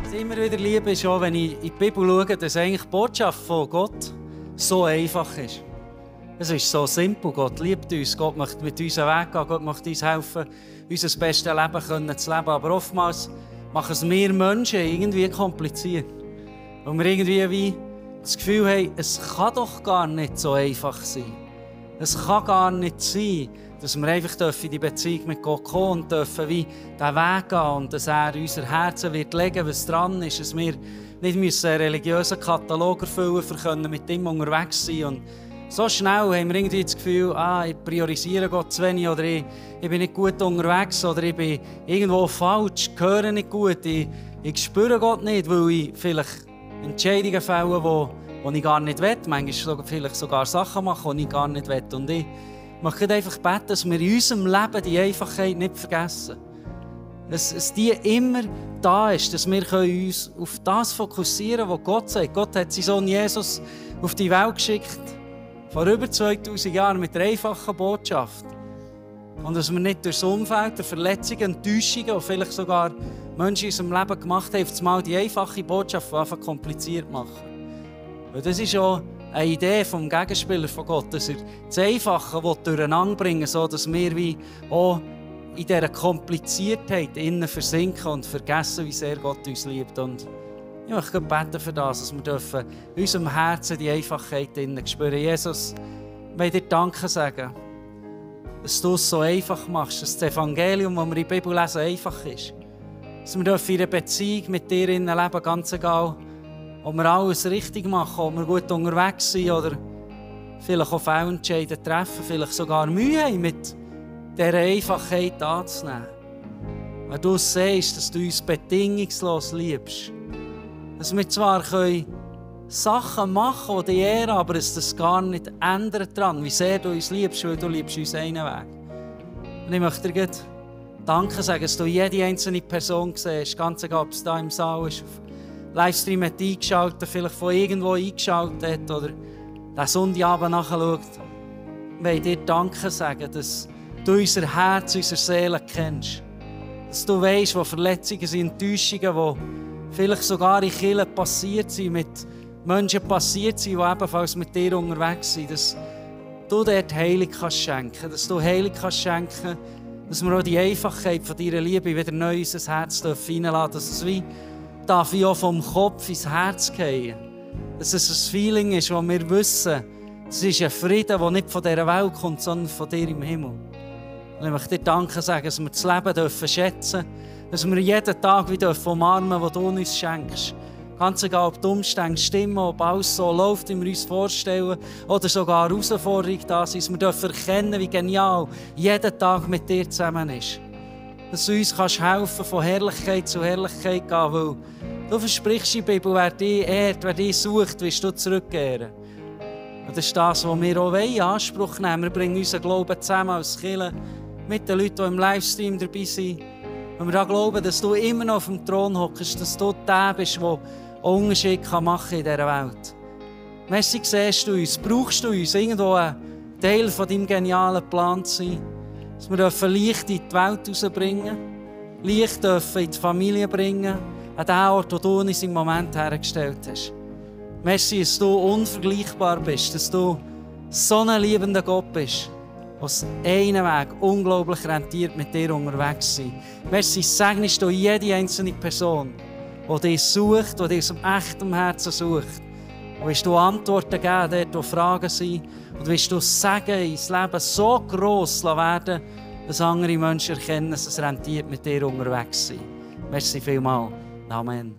Was ich immer wieder liebe, ist auch, wenn ich in die Bibel schaue, dass eigentlich die Botschaft von Gott so einfach ist. Es ist so simpel. Gott liebt uns. Gott möchte mit uns einen Weg gehen. Gott möchte uns helfen, unser bestes Leben zu leben. Aber oftmals machen es wir Menschen irgendwie kompliziert. Und wir irgendwie das Gefühl haben, es kann doch gar nicht so einfach sein. Es kann gar nicht sein, dass wir einfach in die Beziehung mit Gott kommen und dürfen wie diesen Weg gehen und dass er unser Herzen wird legen, was dran ist, dass wir nicht einen religiösen Katalog erfüllen müssen, um mit ihm unterwegs zu sein. Und so schnell haben wir irgendwie das Gefühl, ich priorisiere Gott zu wenig oder ich bin nicht gut unterwegs oder ich bin irgendwo falsch, ich höre nicht gut, ich spüre Gott nicht, weil ich vielleicht Entscheidungen fälle, die ich gar nicht will. Manchmal vielleicht sogar Sachen machen, die ich gar nicht will. Und ich möchte einfach beten, dass wir in unserem Leben die Einfachheit nicht vergessen. Dass die immer da ist, dass wir uns auf das fokussieren können, was Gott sagt. Gott hat seinen Sohn Jesus auf die Welt geschickt, vor über 2000 Jahren, mit einer einfachen Botschaft. Und dass wir nicht durch das Umfeld, durch Verletzungen, Enttäuschungen und vielleicht sogar Menschen in unserem Leben gemacht haben, auf einmal die einfache Botschaft einfach kompliziert machen. Weil das ist auch eine Idee vom Gegenspieler von Gott, dass er das Einfache durcheinander bringen will, sodass wir wie auch in dieser Kompliziertheit innen versinken und vergessen, wie sehr Gott uns liebt. Und ich möchte beten für das, dass wir in unserem Herzen die Einfachheit innen spüren. Jesus, ich will dir Danke sagen, dass du es so einfach machst, dass das Evangelium, das wir in der Bibel lesen, einfach ist. Dass wir in einer Beziehung mit dir leben, ganz egal, ob wir alles richtig machen, ob wir gut unterwegs sind oder vielleicht auch Fehlentscheide treffen, vielleicht sogar Mühe haben, mit dieser Einfachheit anzunehmen. Wenn du siehst, dass du uns bedingungslos liebst, dass wir zwar Sachen machen können, die dich ehren, aber es das gar nicht ändert daran, wie sehr du uns liebst, weil du liebst uns einen Weg. Und ich möchte dir Danke sagen, dass du jede einzelne Person siehst, ganz egal, ob es hier im Saal ist, auf Livestream hat eingeschaltet, vielleicht von irgendwo eingeschaltet hat oder den Sonntagabend nachschaut. Ich will dir Danke sagen, dass du unser Herz, unsere Seele kennst. Dass du weisst, wo Verletzungen sind, Enttäuschungen, die vielleicht sogar in Kirchen passiert sind, mit Menschen passiert sind, die ebenfalls mit dir unterwegs sind. Dass du dort Heilung schenken kannst. Dass du Heilung schenken kannst, dass wir auch die Einfachheit von deiner Liebe wieder neu in unser Herz reinlassen. Dass es wie auch vom Kopf ins Herz gehen. Dass es ein Feeling ist, wo wir wissen, es ist ein Frieden, der nicht von dieser Welt kommt, sondern von dir im Himmel. Und ich möchte dir Danke sagen, dass wir das Leben schätzen dürfen, dass wir jeden Tag wieder umarmen, den du uns schenkst. Ganz egal, ob die Umstände stimmen, ob alles so läuft, wie wir uns vorstellen, oder sogar Herausforderungen da sind, dass wir dürfen erkennen, wie genial jeder Tag mit dir zusammen ist. Dass du uns helfen von Herrlichkeit zu Herrlichkeit gehen, weil du versprichst in der Bibel, wer dich ehrt, wer dich sucht, wirst du zurückkehren. Und das ist das, was wir auch in Anspruch nehmen. Wir bringen unseren Glauben zusammen als Kirche mit den Leuten, die im Livestream dabei sind. Und wir glauben, dass du immer noch auf dem Thron hockst, dass du der bist, der einen Unterschied machen kann in dieser Welt. Merci, siehst du uns, brauchst du uns, irgendwo ein Teil von deinem genialen Plan zu sein. Dass wir Licht in die Welt rausbringen, Licht in die Familie bringen, an den Ort, wo du uns im Moment hergestellt hast. Merci, dass du unvergleichbar bist, dass du so ein liebender Gott bist, was einen Weg unglaublich rentiert mit dir unterwegs sein. Merci, segnest du jede einzelne Person, die dich sucht, die dich aus dem echten Herzen sucht. Und willst du Antworten geben, dort wo Fragen sind, und willst du Segen ins Leben so gross werden, dass andere Menschen erkennen, dass es rentiert mit dir unterwegs sein. Merci vielmals. Amen.